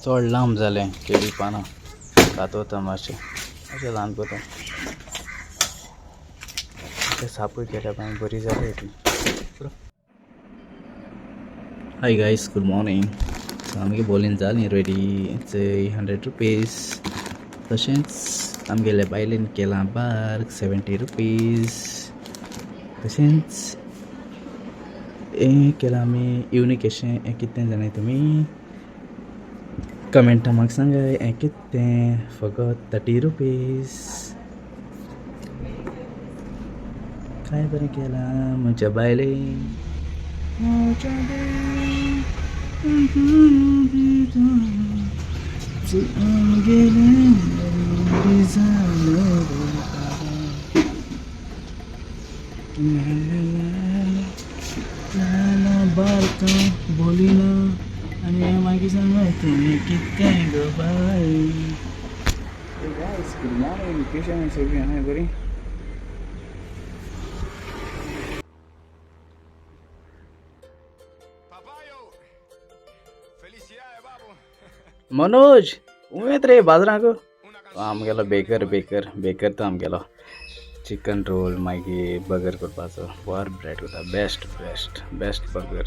चड लांब जालें केळी पानां कातोता मातशें अशें ल्हान कोता ते सापूय केल्या मागीर बरी जाली ती. Hi guys, good morning. So आमगे बोलीन जाली रेडी. It's 100 rupees. तशेंच आमगेले बायलेन केलां बार्क 70 रुपीज. तशेंच हें केलां आमी युनीक अशें. हें कितें जाणाय तुमी कमेंटा म्हाका सांगाय हें कितें. फकत 30 रुपीज. काय बरें केलां म्हज्या बायलेन. बोलिना आनी मागीर सांगाय तुमी कितें गो बाय. Guys, good morning. कशें सगळीं आहाय बरी? मनोज उमेद रे बाजाराक आमगेलो बेकर बेकर बेकर तो आमगेलो चिकन रोल मागीर बर्गर करपाचो बरो ब्रेड करता. Best best best burger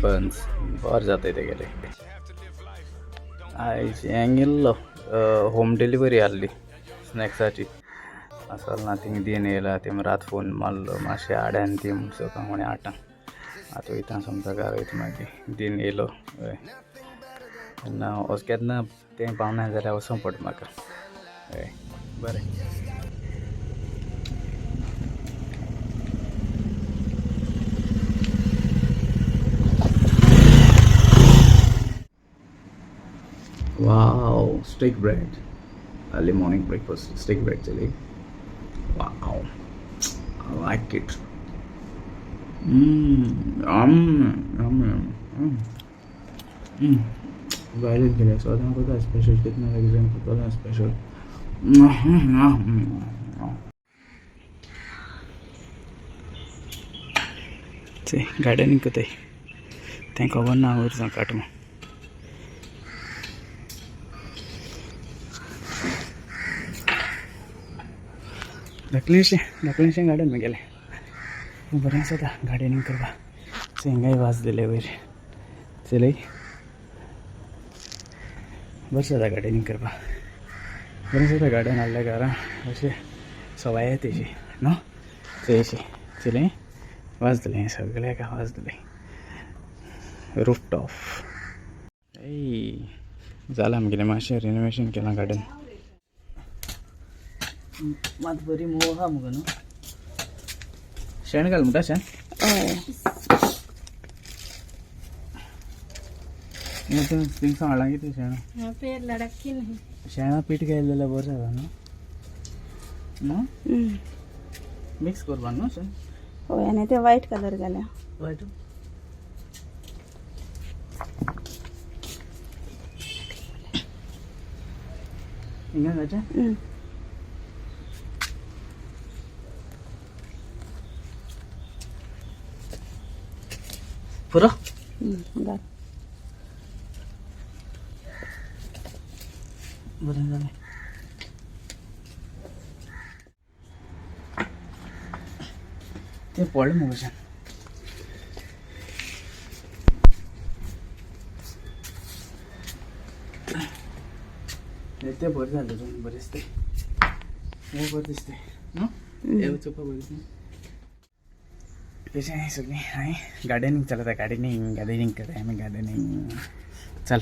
buns बरें जाता तेगेले. आयज हेंग येयल्लो होम डिलिव्हरी आहली स्नॅक्साची. असल ना थिंग दीन येयला ते रात फोन मारलो मातशें आड्यान दी म्हूण सकाळ फुडें 8 आतां वयता समजा घरा वयता मागीर दीन येयलो. हय तेन्ना वच केन्ना तें पावना जाल्यार वचों पडटा म्हाका. हय बरें. Wow, steak bread. Early morning breakfast, steak bread chili. Wow, I like it. Yum, yum, yum. बायलेन केलें सदां करता स्पेशल कितें ना जाल्यार करता स्पेशल. गार्डनिंग करताय तें खबर ना वयर जावं काट म्हूण. धाकलेशें धाकलेशें गार्डन म्हगेलें बरें आसा गार्डनिंग करपाक. हिंगाय वाज दिले वयर चलय बरें जाता गार्डनिंग करपाक. बरें जाता गार्डन आहल्या घरा अशें सवाय येता तेजी न्हू. चोयशी चलय वाज दिलें सगळ्याक वाज दिलें. रूफटॉप ए जालां आमगेलें मातशें रिनोवेशन केलां गार्डन. मात बरी मोव आहा मुगो न्हू. शेण घाल म्हणटा शेण. हय. थिंगसावन हाडलां कितें शेण? पेड़ लड़की नहीं. शेणा पीठ घायलें जाल्यार बरें जाता न्हू. न्हू मिक्स करपा न्हू शेण. हय आनी ते व्हायट कलर घाल्या. वायट हिंगा घालचें. पुरो. घाल. बरें जालें. तें पडलें मुगो शेण. तें बरें जालें तुजें बरें दिसता. हें बरें दिसता न्हू. हें चोवपाक बरें दिसता. तशें सगळीं हांवें गार्डनिंग चलता. गार्डनिंग गार्डनिंग करता आमी गार्डनिंग. चल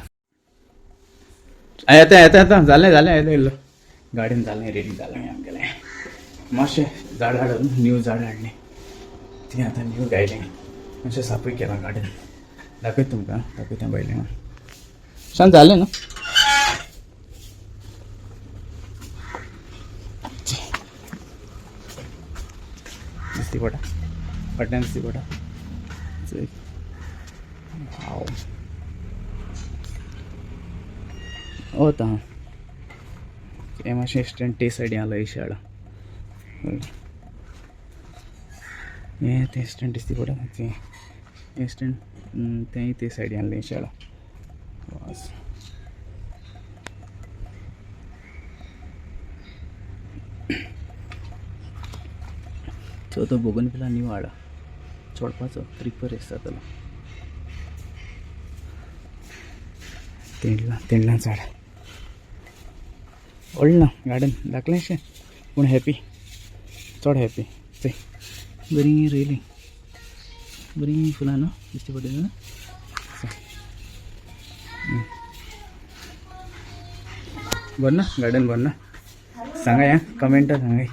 येता येता येता जालें जालें येता येयलो गार्डन जालें रेडी जालें आमगेलें. मातशें झाड हाडून न्यू झाड हाडलीं ती आतां न्यू गायलें मातशें सापूय केलां गार्डन. दाखयता तुमकां दाखयता बायलें शांत जालें न्हू. दिसती पडटा फाटल्यान दिसती पडटा. वाव वता हें मातशें इन्स्टंट ते सायडीन आसलो शाळा हें तें इन्स्टंट दिसती पडटा तें इन्स्टंट तेंय ते सायडीन आसलें शाळा. वास सो तो बोगनविला न्यू हाडा चोडपाचो क्रिपर दिसता जातलो. तेंडलां तेंडलां झाड व्हडलें ना गार्डन धाकलेंशें पूण हॅपी, चड हॅपी. चय बरीं रोयलीं, बरीं फुलां न्हू दिश्टी पडटा न्हू. बरें ना गार्डन, बरें ना? सांगाय आं, कमेंटा सांगाय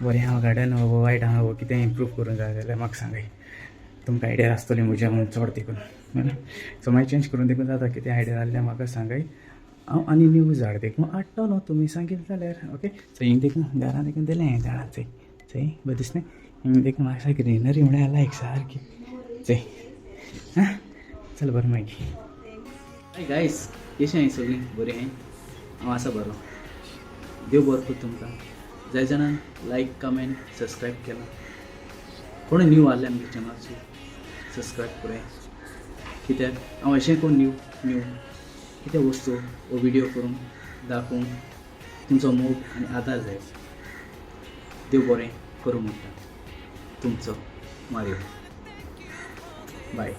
बरें आहा गार्डन हो वायट आहा हो कितें इम्प्रूव करूंक जाय जाल्यार म्हाका सांगाय. तुमकां आयडिया आसतली म्हज्या म्हणून चड देखून बरें. सो मागीर चेंज करून देखून जाता. कितें आयडिया जाल्यार म्हाका सांगाय, हांव आनी न्यू झाड देखून हाडटलो तुमी सांगीत जाल्यार. ओके, सो हिंग देखून घरान देखून दिलें हांवें झाडां. चय चय बरें दिसलें. हिंग देखून म्हाका ग्रिनरी म्हळ्यार लायक सारकी. चय आं, चल बरें मागीर. हाय गायस, कशें आहाय सगळीं? बरीं आहाय? हांव आसा बरो. देव बरो करूं तुमकां. जाय जाणान लायक, कमेंट, सबस्क्रायब केलां. कोण न्यू आहले आमगे चॅनलाचेर सबस्क्रायब करूं, कित्याक हांव अशें कोण न्यू न्यू कितें वस्तू हो विडियो करूंक दाखोवंक तुमचो मोग आनी आदार जाय. देव बरें करूं म्हणटा. तुमचो मारियो. बाय.